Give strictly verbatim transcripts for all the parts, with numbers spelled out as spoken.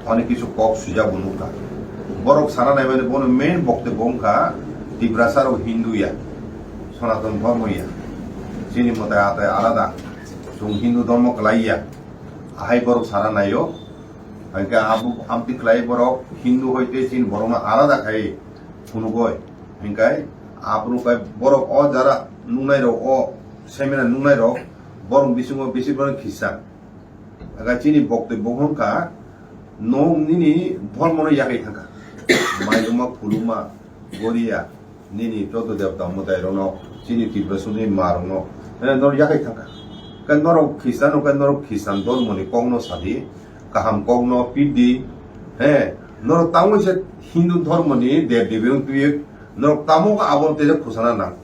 Onek kisu kok swijak bo nukha. Borok sana naimani bono main bokte bo wngkha Tiprasa rok Hindu ya, Sanatan dhormo ya. Chini mwtai atai alada. Chwng Hindu dhormo kwlai ya. Ahai borok sana naio. Hingke abo amtwi kwlai borok Hindu hoite chini borokno alada khai phunugoi. Hingkai aboni kai borok o jara nuknai rok, o seminar nuknai rok, borok bisingo bisi borok Khristan. Aga chini bokte bo wngkha, no nini dhormono yakai thangkha. Mailuma, Phuluma, Goria, nini joto debda mwtai rokno, chini Tiprasuni ma rokno, eh, nor yakai thangkha. Khe norok Khristan, khe norok Khristan dhormoni kokno sadi, kaham kokno pidi, eh, norok tamo se Hindu dhormoni dev devi rok twi, norok tamo khe abo tejak khusana nang.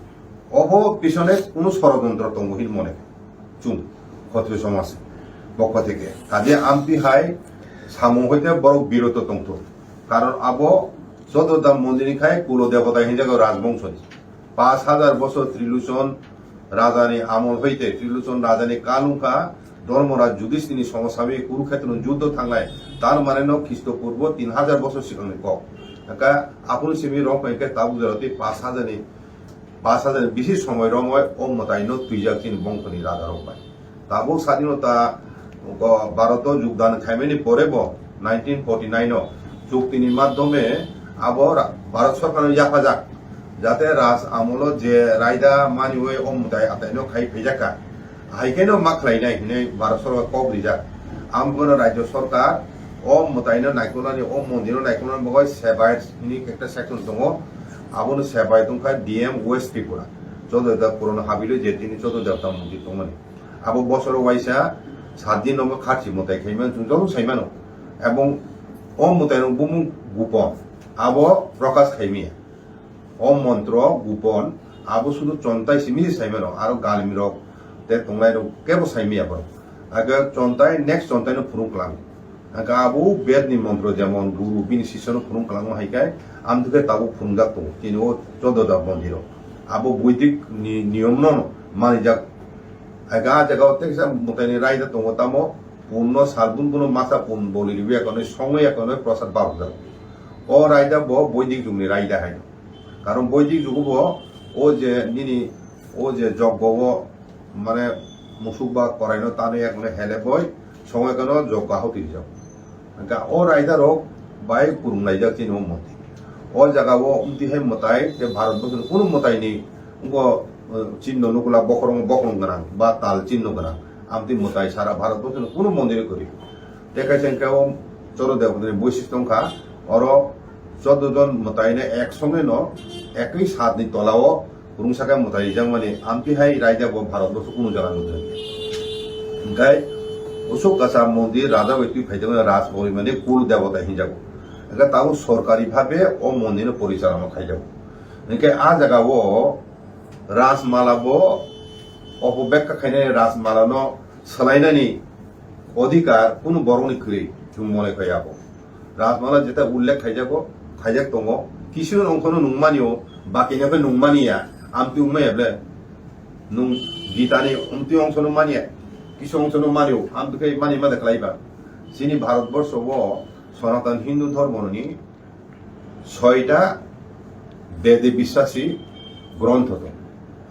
Obo pisone kunu sorojontro tongo hin mone. Chwng, Khatriyo somaj, pokho theke. Kaje amtwi hai samung hoite borok biroto tongthok. Karon abo Chododam mondirni khai kulo debota hinjago rajbongshoni. Pash hajar bosor Trilochon rajani amol hoite, Trilochon rajani kal wngkha Dharmaraj Yudhishthirni somosabi Kurukhetroni juddo thangnai. Tar mane no Khristo purbo tin hajar bosor sikangni kok. Aka aphuru simi rok hwnkhe tabuk jora tei pash hajar ni Pash hajar bisi somoi romoi o mwtaino twijak chini bongkhoni rajarok bai. Tabuk sadinota, o, Bharoto jogdan khaimani pore bo nineteen forty nine o chuktini madhyome abo ra-, Bharat sorkarno yaphajak, jate raj amolo je raida maniwi o mwtai ataino khai phaijakha. Hai kheno ma khlainai hinwi Bharat sorkar kok rijak. Ambono Rajya sorkar o mwtaino naikolnani, o mondirno naikolnani bagwi Sebaid hinwi ekta section tongo. Abono Sebaid wngkha D M West Tripura. Chododebta Purano habilo je tini Chododebta mondir tongmani. Abo bosoro waisa sat din no kharchi mwtai khaimano chwng joto saimano. Ebong o mwtaino bumung Gupon. Abo Prakash khaimaya. O montro Gupon abo sudu chontai simi saimano, aro galmirok tei tongnairok kebo saimaya borok. Age chontai next chontaino phurung klang. Age abo bedni montro jemon guru bini sisono phurung klangma hai khe amtwkhe tabuk phurungjak tongo. Chini o Chododebta mondiro abo boidik ni niyomno manijak. Age a jagao teksa mwtaini raida tongo tamo punno salbun bono masa pun boli riwi akonoi songwi akonoi prosad barokjak. O raida bo boidik jugni raida hai. Karon boidik jugo bo o je nini o je joggo o mane musuk ba koraino tanwi ekno hele boi songwi kano joggo ahok twijak. Hingke o raida rok bai kurung laijak chini o mondir. O jaga o omtwi hai mwtai je Bharat borsoni kunu mwtai ni wngko, eh, chinno nukla bokhorong bokhorong gwnang ba tal chinno gwnang. Amtwi mwtai sara Bharat borsoni kunu mondir kwrwi. Tei kaisa hingke o Chododebta ni boisikto wngkha, oro choddo jon mwtaino ek songeno ekwi satni tolao rungsa khe mwtai rijakmani amtwi hai raida bo Bharat borsho kunu jaga nukjakya. Hingke usuk kacha mondir raja bai twi phaijakmani raj porimani kul debota hinjago. Hingke tabuk sorkari bhabe o mondirno porichalona khaijago. Hingke a jagao Rajmala bo opo bekka khainani Rajmala no swlainani odhikar kunu borokni kwrwi chwng mone khai abo. Rajmala jeta ullekh khaijago, khaijak tongo. Kisu ongkhono nungmani o, bakino khe nungmani ya, amtwi wngmaya ble. Nung Gita ni amtwi ongkhono mani ya, kisu ongkhono mani o, amtwi khe mani ma da khlai ba. Chini Bharat borsho o Sanatan Hindu dhormo ni soita bede biswasi grontho tong.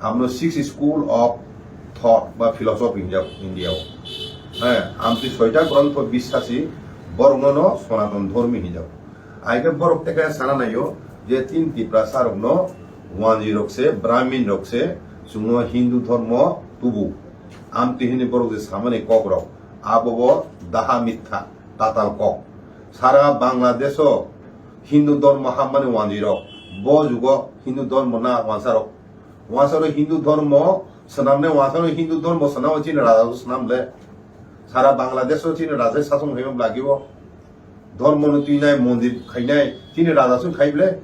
Amno six school of thought ba philosophy hinjak India o. Heh, amtwi soita grontho biswasi borokno no Sanatan dhormi hinjak. Aike borok teke sana naio je tin Tiprasa rokno wanji rok se, Brahmin rok se, chwngno Hindu dhormo tubu. Amtwi hini borok je samani kok rok, abo bo daha mitha, tatal kok. Sara Bangladesh o Hindu dhormo hammani wanjwi rok. Bo jugo Hindu dhormo na wansa rok. Wansa rok Hindu dhormo swnamne, wansa rok Hindu dhormo swnam chini raja rok swnam le. Sara Bangladesh o chini raja sasong hwima lagi o. Dhormo no twinai, mondir khainai, chini raja song khai ble.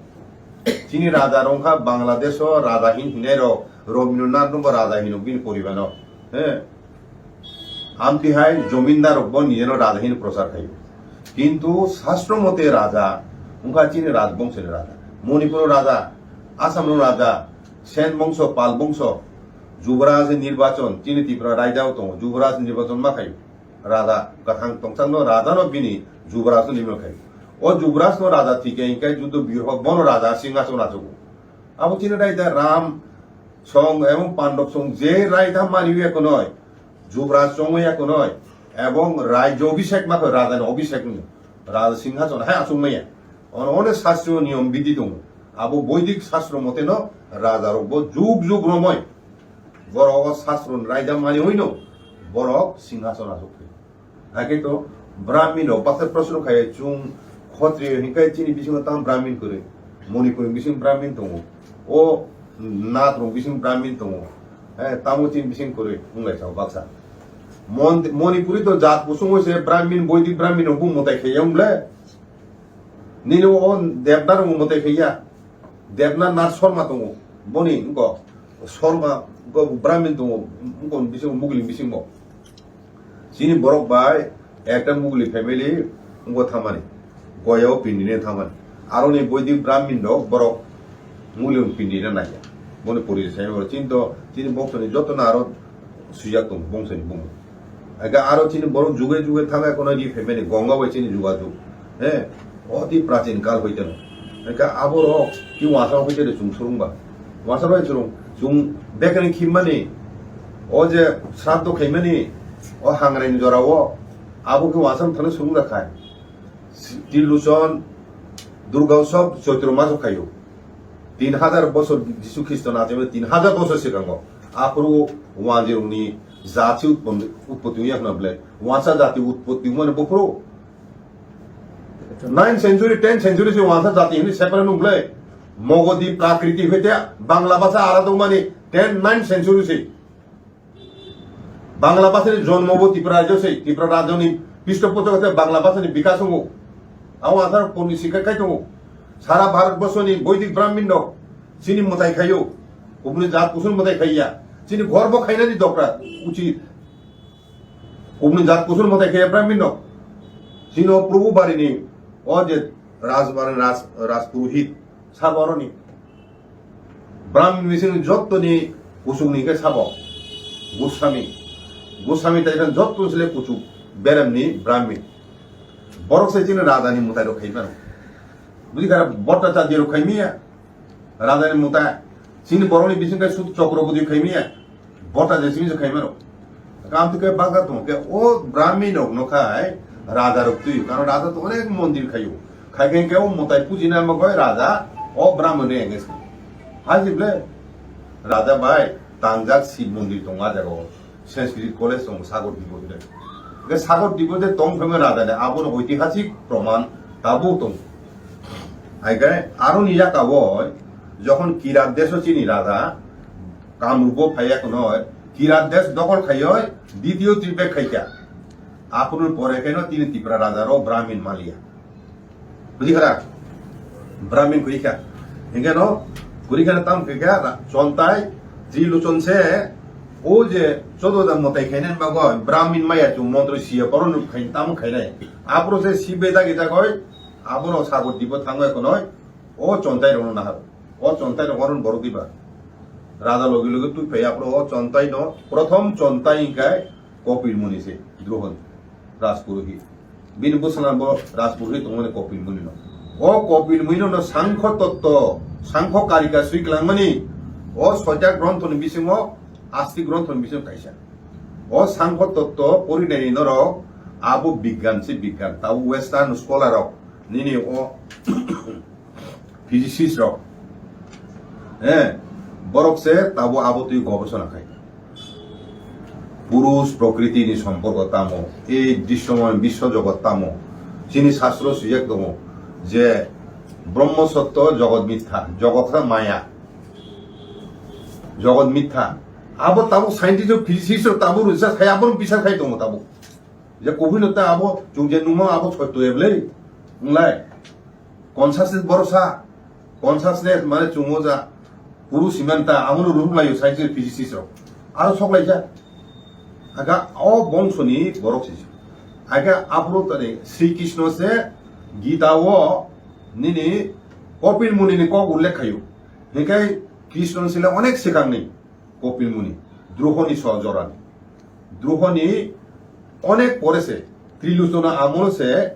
Chini raja rok kha Bangladesh o raja hin hinai rok, Rabindranath no bo raja hino bini poribar no. He. Amtwi hai jomindar rok bo nijeno raja hino prochar khai. Kintu shastro mote raja, wngkha chini rajbongso ni raja. Manipur raja, Assam no raja, Sen bongso, Pal bongso, Jubraj nirbachon, chini Tripura raida o tongo, Jubraj nirbachon ma khai. Raja kwthang tongchangno, rajano bini Jubrajno nimno khai. O Jubrajno raja thike hinkhe Juddho Birhok bono raja singhason achugo. Abo chini raida Ram song ebong Pandab song je raida mani ya konoi, Jubraj song ya konoi, ebong Rajya Abhishek ma koi, rajani Abhishek ni, raja singhason hai achuk maya. Ono one shastro niyom bidhi tongo. Abo Boidik shastro mote no raja rok bo jug jug romoi borok o shastro ni raida mani hoi no borok singhason achuk thai. Hakhe to Brahmin rok baksa proshno khai, chung Khotriyo hinkai chini bisingo tamo Brahmin kwrwi, Manipur ni bising Brahmin tongo, o Nath rok bising Brahmin tongo, eh, tamo chini bising kwrwi wnglai sao baksa. Mon-, Manipuri to jat kusung se Brahmin, Boidik Brahmin rok bung mwtai khaiya wngle. Nini o Debnar rok mwtai khaiya. Debnar Nath Sharma tongo. Boni wngko Sharma wngko Brahmin tongo. Wngko bising Mugli bising bo. Chini borok bai ekta Mugli family wngko thamani. Goya o pindine thamani. Aroni Boidik Brahmin rok borok Mugli pindine naiya. Boni pori sai chini to chini bongsoni joto na aro swijak tongo bongsoni bumung. Ega aro chini borok juge juge thangwi kono ri phaimani Ganga bai chini jugajug. He, oti prachin kal hoiteno. Ega aborok ki wasa hoite de chung surungba. Wasa bai surung, chung bekani khimmani, o je sraddho khaimani, o hangraini jorao, abo ki wasa thani surung da khai. Trilochon Durga Utsav Choitro maso khaio. Tin hajar bosor Jisu Khristo na tin hajar bosor sikango. Aphuru wanjirokni jati utpon-, utpoti wngya khna bwle. Wansa jati utpoti wngmani buphuru. Nine century, ten century se wansa jati hini separate nung bwle. Mogodi Prakriti hoite Bangla basa ara dongmani ten, nine century se. Bangla bhasha ni jonmo bo Tripura rajyo se, Tripura rajyo ni pishtoposto khe Bangla bhasha ni bikas wngo. Abo asar poni sikha khai tongo. Sara Bharat borsho ni Boidik Brahmin rok chini mwtai khaio. Kubuni jat kusur mwtai khaiya. Chini ghor bo khainani dokra uchit. Kubuni jat kusur mwtai khaiya Brahmin rok. Chini o Prabhu bari ni o je Rajbari Raj, Rajpurohit. Sabo aroni. Brahmin bising jottoni kuchukni khe sabo. Goswami. Goswami tai khe jottoni sile kuchuk beremni Brahmin. Borok se chini rajani mwtai rok khai mano. Bujikha Bhattacharya rok khai miya. Rajani mwtai. Chini borokni bising khe Sud Chakraborty khai miya. Bota je simi se khaima rok. Kam tu ke baga tong ke o Brahmin rok no khai raja rok tui. Karon raja to onek mondir khayo. Khai khai ke o mwtai puji na ma koi raja o Brahmin ne enges. Haji ble raja bai tangjak Shiv mondir tong a jago. Sanskrit college tong Sagar Dipot de. Ke Sagar Dipot de tong phema raja de abo no oitihasik proman tabu tong. Ai ke aro ni jaka bo jokhon Kirat deso chini raja Kamrupo phaiya kheno Kirat desh dokol khaioi ditio tripek khaikha. Aphuru pore kheno tini Tipra raja rok Brahmin maliya. Bujikha? Brahmin khuikha. Hingke no khuikha tam khaikha ra-, Chontai Trilochon se o je chodo da mwtai khainai bago Brahmin maya chu montro siya boron khain tam khainai. Aphuru se sibe dagi dagoi abono Sagar Dipo thangoi khonoi. O Chontai rokno nahar. O Chontai rok oron borok diba. Raja logi logi twi phai aphuru o Chontai no, prothom Chontai hinkhe Kopil Muni se, Druhon, Rajpurohit. Bini bwsala bo Rajpurohit tongmani Kopil Muni no. O Kopil Muni no Sankho Totto, Sankho Karika swi kwlangmani, o soita gronthoni bisingo, asti gronthoni bisingo kaisa. O Sankho Totto porinani norok abo bigyan se bigyan, tabo Western scholar rok, nini o physicist rok, eh, borok se tabo abo twi gobesona khai. Purush prokriti ni somporko tamo, ei drisyomoy biswo jogot tamo, chini shastro swijak tongo je Brahma sotto, jogot mitha, jogot kha maya, jogot mitha. Abo tabo scientist rok, physicist rok tabo research khai, abo bisar khai tongo tabo. Je kubui no ta abo chung je nungma abo sotto eblei, wnglai. Consciousness borosa, consciousness mane chungo ja, puru simanta, amo no ruhuk laio science physicist rok. Aro sok laija. Aga o bongso ni borok sisi. Aga aphuru tani Sri Krishna se Gita o nini Kopil Muni ni kok ullekh khayo. Hinkhe Krishna sile onek swkang ni Kopil Muni, Druhoni so jorani. Druhoni Onek pore se, Trilochona amol se,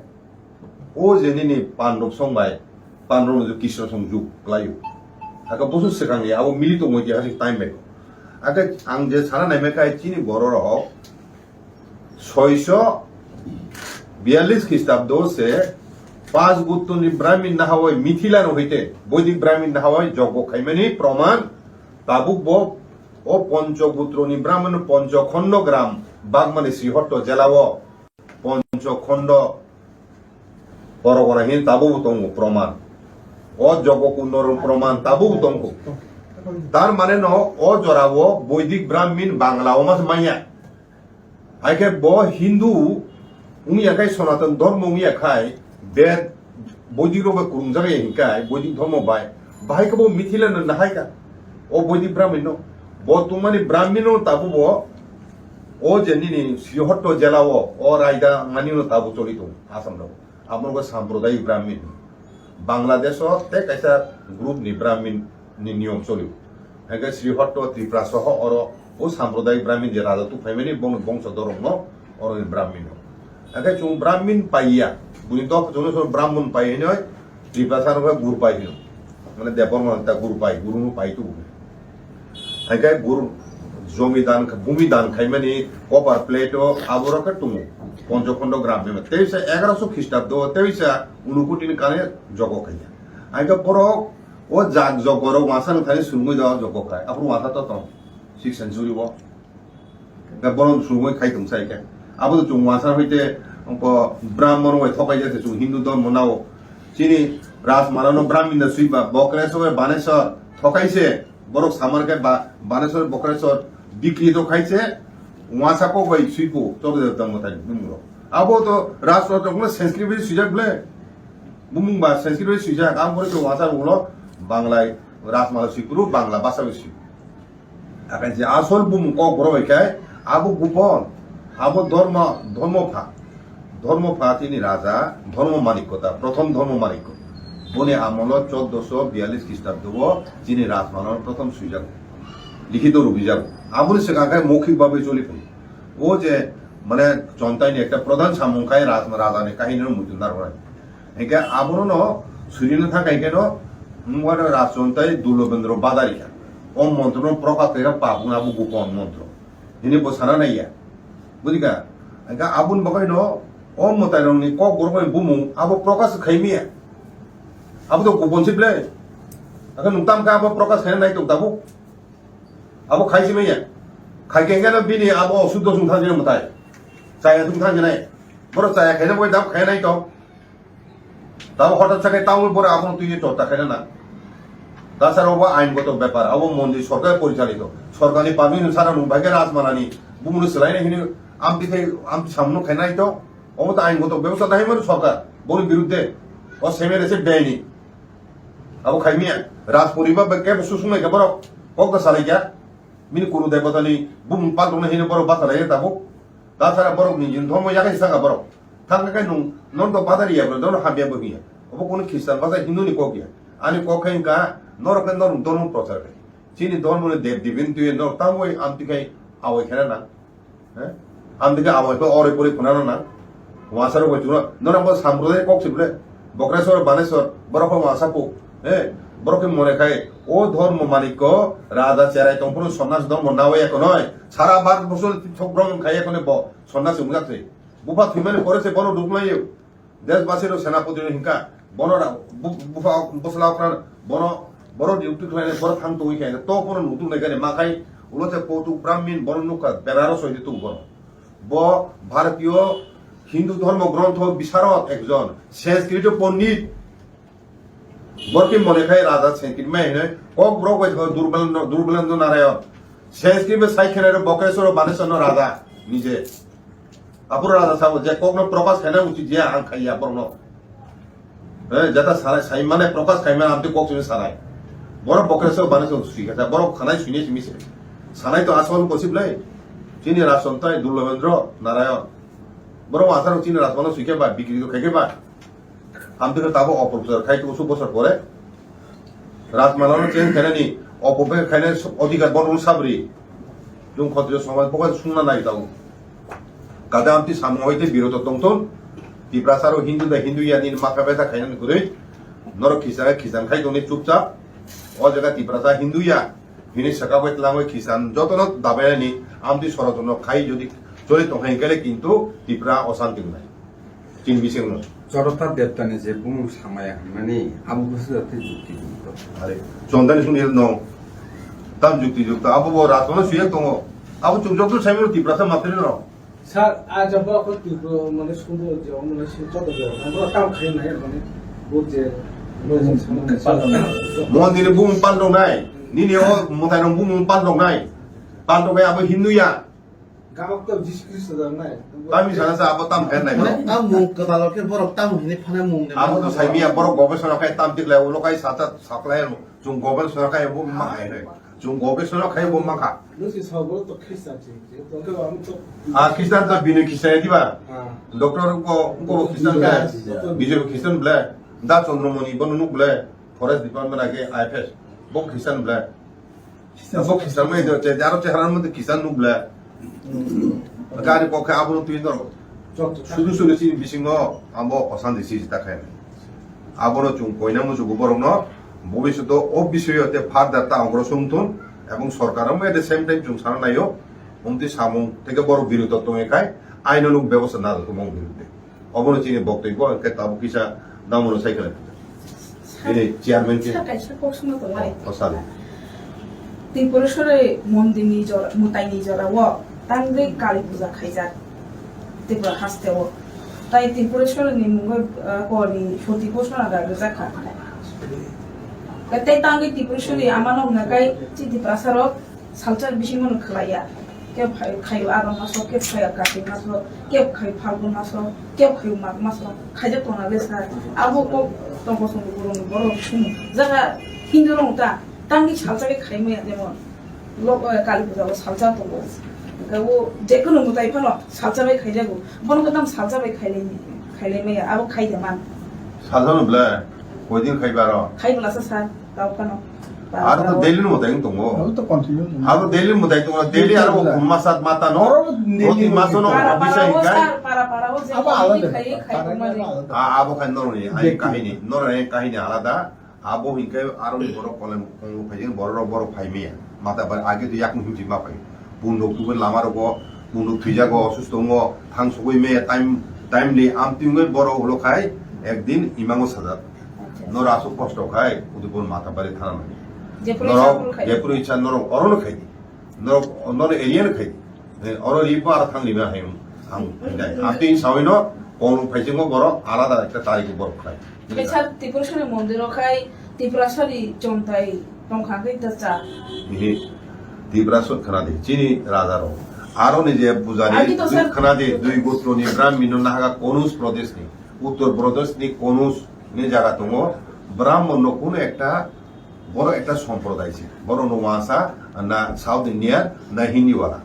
o je nini Pandop song bai, Pandop no je Krishna song juk klaio. Aka bosu swkang ya, abo mili tongmo je hasik time bai. Aka ang je sana naimai kai chini borok rok, soiso biyallis Khristabdo se, Panch Gutto ni Brahmin nahawai Mithila no hoite, Boidik Brahmin nahawai jogbo khaimani proman, tabuk bo o Poncho Gutto ni Brahmin Poncho Khondo gram, Bagmani Srihotto jela o, Poncho Khondo, borok ora hin tabuk bo tongo proman. O Jogo Kundor proman tabuk bo tongo. Tar mane no o jora o Boidik Brahmin Bangla o mas manya. Hai khe bo Hindu wngya khai, Sanatan Dharma wngya khai, Bed Boidik rok bai kwrwngjak ya hinkai, Boidik Dharma bai. Bahai khe bo Mithila no nahai kha. O Boidik Brahmin no. Bo tongmani Brahmin no tabuk bo o je nini Srihotto jela o, o raida mani no tabuk choli tongo Assam rok. Abo wngkha Sampradayik Brahmin. Bangladesh o tei kaisa group ni Brahmin ni niyom choli. Hingke Srihotto Tripura soho oro o Sampradayik Brahmin je raja tu phaimani bong-, bongso dorok no oro ni Brahmin no. Hingke chwng Brahmin paiya, buni dok chwngno chwng Brahmin pai hinoi Tripura sano khe gur pai hino. Mane Debbarma ta gur pai, guru no pai tu. Hingke gur jomi dan, bumi dan khaimani copper plate o abo rok khe tungo. Poncho Khondo gram hinoi. Teisa egaroso Khristabo, teisa Unukutin kane jogo khaina. Hingke borok o jak jogo rok wasa no thani surungwi da jogo khai. Aphuru wasa to tong. Sixth century o. Da borok surungwi khai tong sai khe. Abo to chwng wasa hoite ko Brahmon bai thokai jate chwng Hindu dhormo nao. Chini Rajmala no Brahmin da swiba, Bokreswar bai Baneswar thokai se. Borok samar khe ba-, Baneswar Bokreswar bikri to khai se. Wasa kok bai swipo, Chokdevta mwtai bumung rok. Abo to Rajmala to Sanskrit bai swijak ble. Bumung ba Sanskrit bai swijak, ang pore to wasa ulo Banglai Rajmala swi kuru, Bangla basa bai swi. Akai je asol bumung kok borok bai khai, abo gupon, abo dhorma, dhormo pha, dhormo pha chini raja, dhormo manikko ta, prothom dhormo manikko. Boni amolo choddoso biyallis Khristabdo o chini Rajmala prothom swijak, likhito rubijago. Aboni swkang khai moukhik babe choli phai. O je mane Chontai ni ekta prodhan samung khai raj-, raja ni kahini no muitu narwknai. Hingke abono no surina thang khai khe no, wngmano Rajchontai Dullabendra Badari kha. O montro no prokash khaira pap wngna abo gupon montro. Hini bo sana naiya. Bujikha? Hingke aboni bagwi no o mwtai rok ni kok borok ni bumung abo prokash khaimiya. Abo to gupon si ble. Hingke nung tam kha abo prokash khaina nai tok tabuk. Abo khai si manya. Khai khe hingke no bini abo osuddho sung thang jino mwtai. Chaya sung thang jinai. Borok chaya khaina bo dam khaina nai to. Tamo hotat sakai tamo borok abono twi chorcha khaina na. Tasara obo ain goto bepar. Abo mondir sorkar porichalito. Sorkarni permission sara nung bai khe Rajmalani bumungno swlaina hini amtwi khai amtwi samno khaina nai to. Obo to ain goto bebosta nai mano sorkar. Boni biruddhe. O semere se beni. Abo khaimia, Rajpuri ba kebo susung nai khe borok kok da salai kya. Bini kunu debota ni bumung paltung na hino borok basa lai tabuk. Tasara borok ni jin dhomo yagai saka borok. Thang kai nung non to badari ya bro, don hamya bo hiya. Obo kunu Christian basa Hindu ni kok ya. Ani kok khai ka norok ke norok don prochar kai. Chini don mo dev divin tu no tamo amti kai awai khana na. He? Amtike abo khe ore pore khunano na. Wasaro bo chuna. Nona bo samprodai kok sible. Bokreswar, Baneswar, borok khe wasa pu. He? Borok khe mone khai. O dhormo manikko, raja cherai tongphuru sonnas dhormo nawi ekonoi. Sara Bharat borsho thok brom khai ekone bo sonnas wngjakse. Bupha thwimani pore se bono dukmaiyo. Deshbasi rok senapoti rok hinka, bono ra-, bu-, bupha bwsla okra bono, bono duty khlainai, bono thang tongwi khe, to bono nutuk nai gani ma khai, ulo se Kautuk Brahmin bono nukha, beraro soidi tung bono. Bo Bharatiyo Hindu dhormo grontho bisarod ekjon, Sanskrit pondit, borki mone khai raja Sanskrit mai hinoi, kok borok bai thok Durbal-, Durbulendra Narayan, Sanskrit bai sai khenai Bokreswar Baneswar no raja, nije. Aphuru raja sabo je kokno prokash khaina uchi je ang khaiya borokno. Eh, jata sanai, sai mane prokash khai mane amtwi kok sini sanai. Borok Bokreswar Baneswar sui kha, borok khanai sini simi se. Sanai to asol kosip lai. Chini Rajchontai Dullabendra Narayan. Borok asar chini Rajmala sui khe ba, bikri to khai khe ba. Amtwi khe tabo opoprochar khai tongo su bosor pore. Rajmala no change khainani opoprochar khainai odhikar bono sabri. Chwng Khotriyo somaj bo khe sungna nai tongo. Kada amtwi samung hoite biroto tongthun. Tiprasa ro Hindu da Hindu ya nini makha betha khainani kwrwi. Norok khisa khisan khai tongni chupchap. O jaga Tiprasa Hindu ya hini saka bai twlangwi khisan jotono dabainani amtwi sorotono khai jodi choli tongkha hinkhe kintu Tipra osanti wngnai. Chini bisingno. Chorota Debtani je bumung samaya hwnmani abo bwswk jati jukti jukto. Are, chondani suni no. Tam jukti jukto. Abo bo rasono suyak tongo. Abo chukjok to saimano Tiprasa matri no. Sir, a jabo ko Tipra mane sumbo je mane se joto je. Abo tam khai nai mane bo je. Mondini bumung pal dong nai. Nini o mutai rong bumung pal dong nai. Pal dong nai abo Hindu ya. Gabak to Jisu Kristo da nai. Tami sana sa abo tam khe nai. Mane, a mung kwtal khe borok tam hwnwi phana mung de. Abo to saimiya borok gobesona khai tam tiklai ulo khai sata saklai chung gobesona khai bo ma khai nai. Chung gobesona khai bo ma kha. Nusi sa borok to Khristan si. To ke am to. A Khristan to bini Khristan diba. Ah. Doctor ko ko Khristan ka. Bijoy Khristan ble. Da Chandramani bono nuk ble. Forest department age I F S. Bo Khristan ble. Bo Khristan mai do, te aro chehara mode Khristan nukle. Gari kokhe abono twi norok. Sudu sudu chini bisingo amo osanti siji ta khe. Abono chung koina muchugo borokno bobishoto o bisoyo te further ta ongro songthun ebong sorkar amo at the same time chung sana naio. Omtwi samung teke borok biroto tongwi khai aino nuk bebosta na tongmung birote. Obono chini boktoi bo hwnkhe tabuk kisa damono sai khlai. Ini chairman ke. Sa kaisa kok swngo tongnai. Oh, oh, sorry. Tripureshwari mondirni jora, mwtaini jorao tangwi Kali puja khaijak Tripura hasteo. Tai Tripureshwari ni mungwi, ah, kori forty bosor aga rijak kha. Tei tangwi Tripureshwari amano hwnka kai chini Tiprasa rok salsa bisingo no khlaiya. Kebo khai, khaio Adon maso, kebo khaio Kartik maso, kebo khaio Phalgun maso, kebo khaio Mag maso, khaijak tongna le sa. Abo kok tongkosong borok borok sung. Jaga Hindu rok ta, tangwi salsa khe khai maya jemon. Lo, eh, Kali puja o salsa tongo. Hwnkhe o jekheno mwtai phano salsa bai khaijago. Bono khe tam salsa bai khailai, khailai maya, abo khai de man. Salsa no ble, koidin khai baro? Khai bwlasa sir. Tao phano. Aro to daily no mwtai wng tongo. Aro to continue tongo. Aro daily mwtai tongo, daily aro masa mata no. Aro daily proti maso no para, para, para, para, o je abo alada. Khai, khai, para, mani. Para, alada. A, abo khai noroni, ai kahini, noroni kahini alada. Abo hinkai aro ni borok kolem kong phai jeng borok rok borok phai miya. Mata bar age to yakung himji ma phai. Bunduk tubu lama rogo, bunduk thwijago, osusto wngo, thang sugui me time, timely amtwi wngwi borok ulo khai ekdin imango sajak. Acha. Noro aswk kosto khai, Udaipur Matabari thana nai. Jepuru norok, icha khai. Jepuru icha norok orono khai di. Norok, norok area no khai di. Eh, oro ripo aro thang lima hai ang, ang khai dai. Amtwi sawino, kong phai jengmo borok, alada ekta tarigo borok khai. Kaisa Tripureshwari mondir o khai Tripureshwari chontai tongkha hwnkhe ta cha. Ihi, Tripureshwar khna di, chini raja rok. Aro ni je pujari, agi to dui sir khna di, dui gotro ni Brahmin no nahaga Konus Pradesh ni, Uttar Pradesh ni Konus ni jaga tongo. Brahmin no kuno ekta Borok ekta somproday se. Borok no wansa na South India na Hindi wala.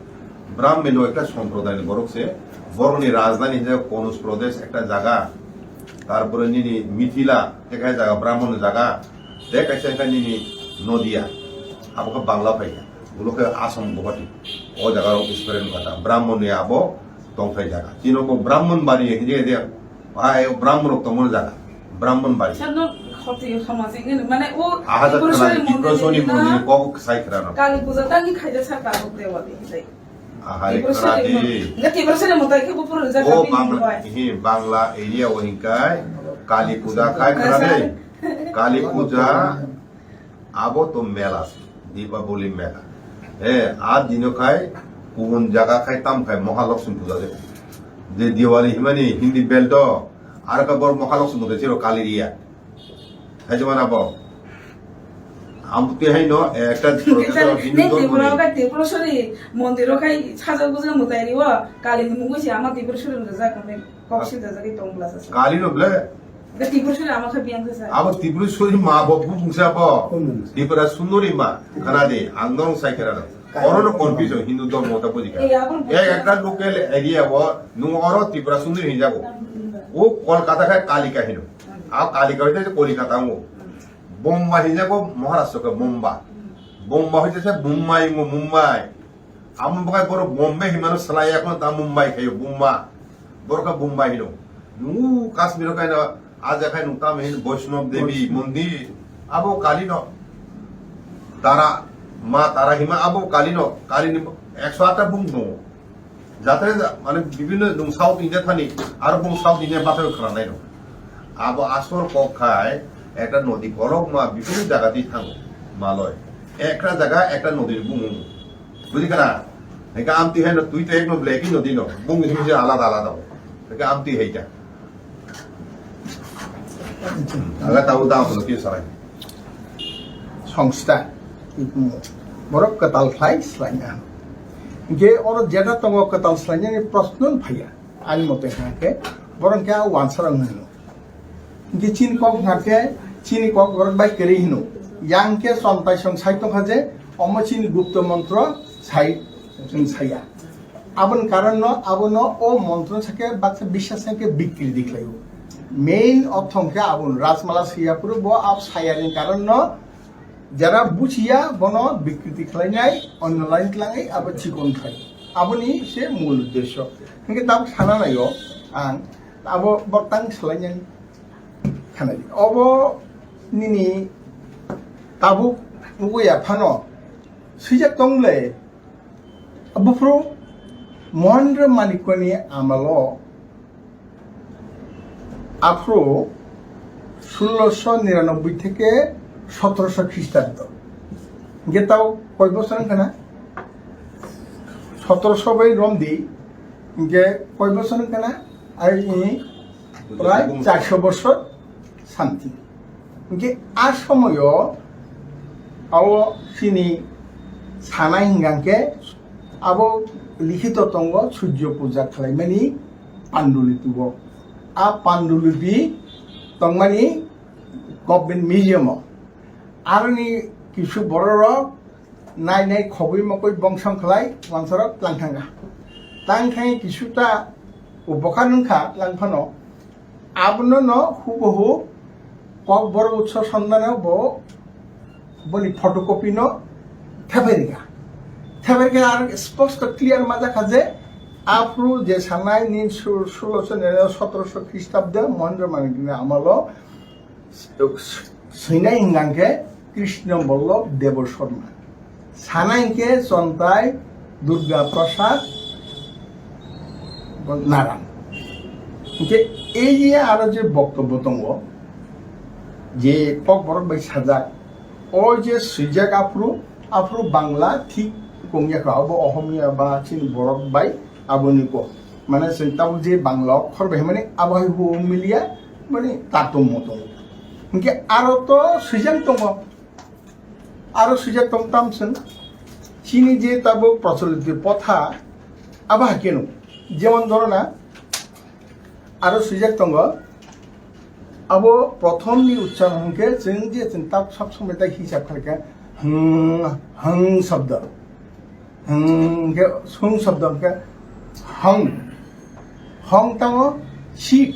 Brahmin no ekta somproday ni borok se. Borok ni rajdhani hinjak Konus Pradesh ekta jaga. Tarpore nini Mithila, te kaisa jaga Brahmin jaga. Te kaisa wngkha nini Nodia. Abo khe Bangla phaikha. Ulo khe Assam Guwahati. O jaga rok Israel kata. Brahmin ni abo tongthai jaga. Chini bo Brahmin bari hinjak hinjak. Hai, Brahmin rok tongmani jaga. Brahmin bari. Sir, no, khoti samajik ni, mane, o aha, Tiprasari Tiprasari mondir mondir na kok sai khra no. Kali puja tangi khaida sir tabuk dewa de, sai. Aha, Tiprasari khra di. Mon-, nge Tiprasari mondir ke bupur jaga. O bini Bangla, bai. Hi, Bangla area o hinkai Kali puja khai khra de. Sir. Kali puja Abo to mela se, Deepavali mela. Eh, a dino khai, kubun jaga khai, tam khai, Mahalakshmi puja de. Je Diwali himani Hindi belt o, aro ka bor Mahalakshmi puja chiro Kali riya. Hai jemon abo. Amtwi hai no, eh, ekta Hindi Tripura belt o. Ka Tripura sorry, mondir o khai sajak bujak mwtai riwo, Kali ni mungwi se ama Tripura sorry no jak. Kok sida jagwi tong bwlasa se. Kali no ble? Ga Tripura suri ama kha biyang kha sa. Abo Tripura suri ma bo bumung sa bo. Bumung sa. Tripura sundori ma. Khana di, ang norong sai khera no. Kali. Oro no confusion Hindu dhormo ta buji kha. Eh, abo ek ekta local area bo, nung oro Tripura sundori hin jago. Hmm. O Kolkata kha Kalika hino. Hmm. A Kalika hoite Kolkata ngo. Hmm. Bomba hin jago Maharashtra kha Bomba. Hmm. Bomba hoite se Mumbai ngo Mumbai. Amo bakai borok Bombay himano salai, ekhono ta Mumbai khayo, Bumba. Borok kha Bumbai hino. Nungu Kashmir o kaino aja khai nung tamo hin Vaishnav Devi Vaishnav. Mondir. Abo Kali no. Tara, Ma Tara hima abo Kali no. Kali ni ekso atta bung tongo. Jatre ja-, mane bibhinno nung South India thani, aro bung South India bathai khwlanai no. Abo asol kok khai ekta nodi kolok ma bibhinno jaga di thango. Maloi. Ekta jaga ekta nodi bung. Bujikha na? Hingke amtwi hai no twi to ek no black no dino. Bung ni simi alada alada. Hingke amtwi hai kya? Aga tau da ko ki sarai. Songsta. Borok kwtal khlai slaina. Hingke oro jeta tongo kwtal slaina ni proshno phaiya. Ani mote hingke borok ke wansarang hino. Hingke chini kok hingke chini kok borok bai kwrwi hino. Yang ke Chontai song sai tongkha je omo chini gupto montro sai chwng saya. Aboni karon no abono o montro sake baksa biswas sake bikri diklaio. Main ortho hingke abon Rajmala siya puro bo ab sayani karon no jara buchiya bono bikriti khlainai, onno line tlangai abo chikon khai. Aboni se mul uddesyo. Hingke tabuk sana naio ang abo boktang salainani. Khanai. Obo nini tabuk nuguya phano swijak tongle buphuru Mohendra Manikoni amalo aphuru sulosho niranoboi theke sotrosho Khristabdo. Hingke tao koi bosor wngkha na? Sotrosho bai romdi, hingke koi bosor wngkha na? Ai, prai charso bosor something. Hingke a somoyo abo chini sanai hingka hingke abo likhito tongo Surjo puja khlaimani panduliti bo. A panduliti tongmani government museum o. Aroni kisu bororok nai nai khogwi mokoi bongsong khlai wansarok tlang thangkha. Tang thangwi kisuta upokar wngkha tlang phano. Abono no hubahu Kokborok Utsav Sandano bo boni photocopy no thepai rikha. Thepai rikha ar sposto clear ma jakha je aphuru je sanai nin sul-, sulosho nero sotrosho Khristabde Mohendra Manikni amalo swinai hingka hingke Krishna Ballabh Debbarma. Sana hingke Chontai Durga Prasad Naran. Hingke ei je aro je boktobbo tongo, je Kokborok bai sajak, o je swijak aphuru, aphuru Bangla thik kongya kha, obo Ohomia ba chini borok bai aboni ko. Mane chwng tabuk je Bangla okhor bai hwnmani abo hai huo miliya, mane tatommo tongo. Hingke aro to swijak tongo. Aro swijak tong tam chwng chini je tabuk procholito protha abo hai keno. Jemon dhoro na aro swijak tongo. Abo prothom ni uchcharon hwnkhe chwng je chwng tab sab somoi tai hisab khaikha hwng, hwng shabdo. Hwng hwnkhe hwng shabdo hwnkhe hwng. Hwng tamo Shiv.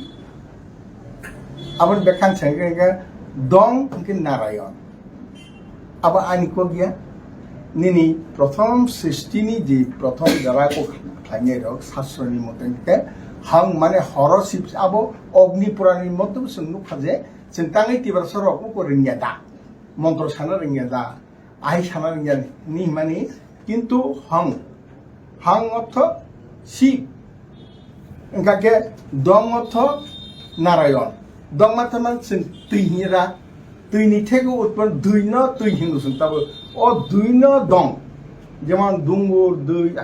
Aboni bekhan se hwnkhe dong hwnkhe Narayon. Abo ani kok ya. Nini prothom srishti ni je prothom jora ko khlainai rok sastro ni mote hwnkhe hwng mane horo Shiv abo Agni Puran ni mote bo chwng nukha je chwng tangwi Tiprasa rok uko rwngya da. Montro sana rwngya da. Ahai sana rwngya ni hwnwi hwnmani, kintu hwng, hwng ortho Shiv, wngkha khe dong ortho Narayon. Dong ma tama chwng twi hwnwi ra, twi ni thego utpon dwi no twi hinwi chwng tabuk. O dwi no dong, jemon dungur dwi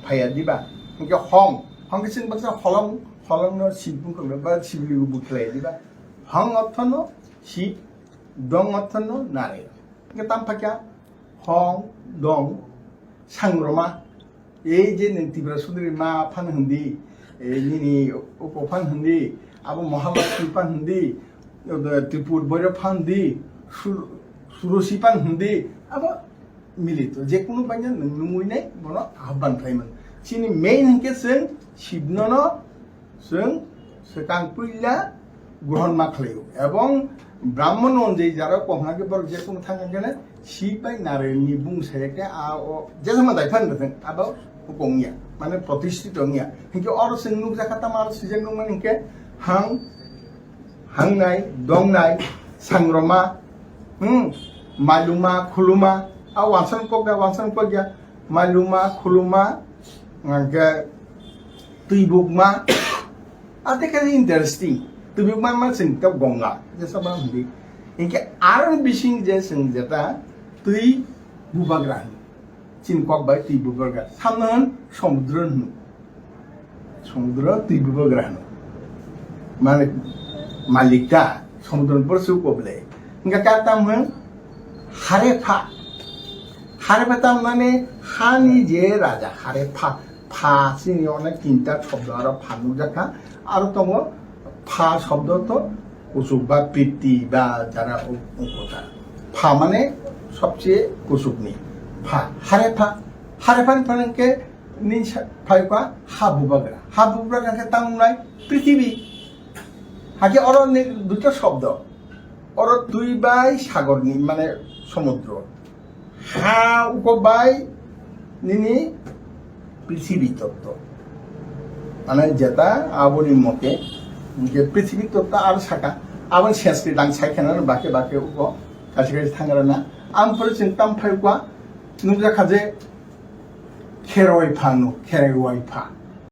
phaiya diba, hwnkhe hwng, hwnkhe chwng baksa holong, holong no Shiv bukha ba Shiv ligu bukhlai diba. Hwng ortho no Shiv, dong ortho no Narayon. Hwnkhe tam phakya hwng, dong, sangroma. Ei je nwng Tripura Sundari ma phan hwndi, ei nini upo phan hwndi, abo Mahalakshmi phan hwndi, Tripur Boiro phan hwndi, Sur-, Surosi phan hwndi, abo milito. Je kunu banya nwng nungwi nai bono ahban khlai man. Chini main hwnkhe chwng Shivno no chwng swkang puila grohon ma khlaio. Ebong Brahmon onjai jara kok hwnkhe borok je kunu thang hwnkhe Shiv bai Narayan ni bung saya khe a o jesa ma dai phan da thang abo kong ya, mane protishthit ong ya. Hinkhe oro chwng nuk jakha tamo aro sijak nuk mani hinkhe hang, hangnai, dongnai, sangroma, hmm, maluma, khuluma, a wansan kok ya, wansan kok ya, maluma, khuluma, hinkhe twi bukma, ate khe interesting. Twi bukma ma chwng ta gonga, jesa ma hindi. Hinkhe aro bising je chwng jeta twi bubagra hwn. Chini kok bai twi bubagra. Samno hwn somudro hwn. Somudro twi bubagra hwn. Mane malik ta somudro ni borok se uko ble. Hinkhe ka tam hwn harepha. Harepha tam mane hani je raja harepha. Pha chini onek tinta shobdo aro pha nukjakha. Aro tongo pha shobdo to kuchuk ba pirti ba jara u-, ukota. Pha mane sobche kuchukni. Pha, harepha. Harepha ni pore ke ni sa-, phaikha ha bubagra. Ha bubagra khe tamo nai prithibi. Hakhe oro ni duita shobdo. Oro twi bai sagor ni mane somudro. Ha uko bai nini prithibi totto. Mane jeta aboni mote je prithibi totto aro saka. Aboni Sanskrit ang sai khana bake bake uko kaisa kaisa thangra na. Ang pore chwng tam phai uko nukjakha je kheroi pha no, kheroi wai pha.